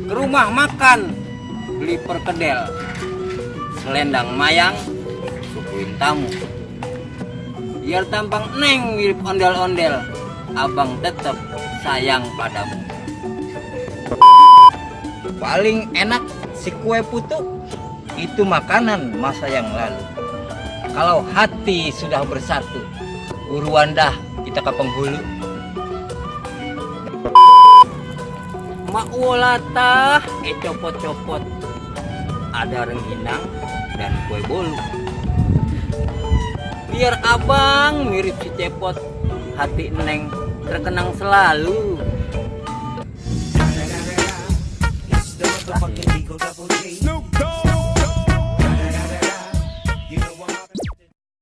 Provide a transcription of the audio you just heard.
ke rumah makan, beli perkedel, selendang mayang, suguhin tamu. Biar tampang neng mirip ondel-ondel, abang tetap sayang padamu. Paling enak si kue putu, itu makanan masa yang lalu. Kalau hati sudah bersatu, buruan dah kita ke penghulu. Mak wolata copot-copot, ada rengginang dan kue bolu. Biar abang mirip si cepot, hati neng terkenang selalu. It's the motherfucking Eagle Double G.